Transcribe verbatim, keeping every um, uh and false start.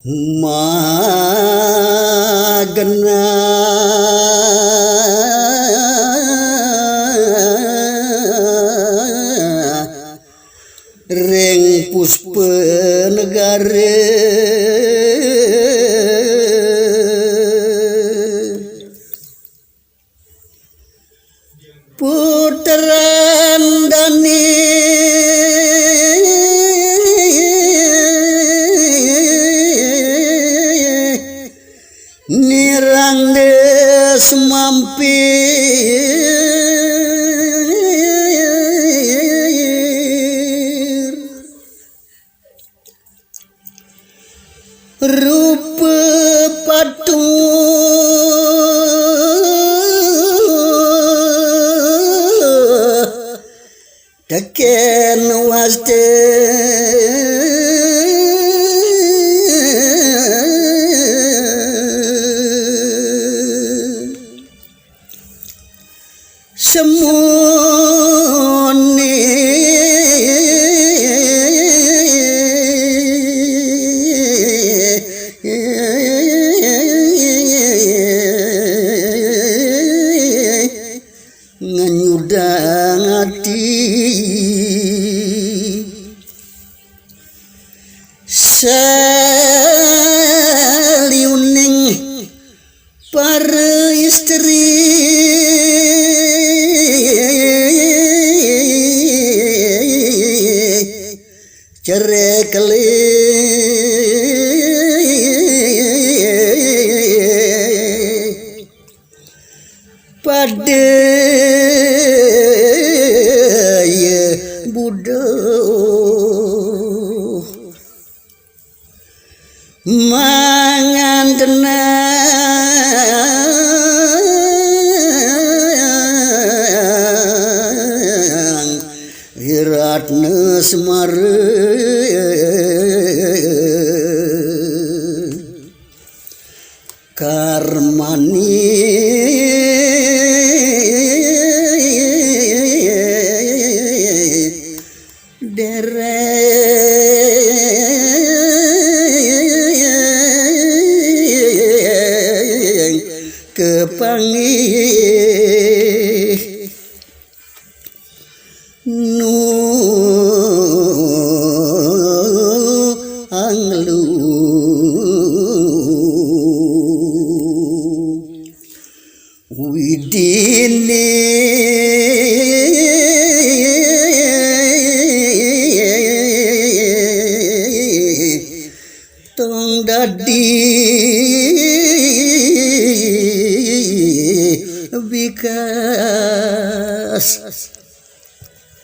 Magena ring Puspa Negara. Putran dani nirang des mampir. Rupa patuh teken waste. Semuni nganyudang ati. Saliuning para istri cerekeli pada ya buduh. Mangan tenang Iratna Semara. Karmani dereng kepanggih nu anglu. Widini tong dadi bikas.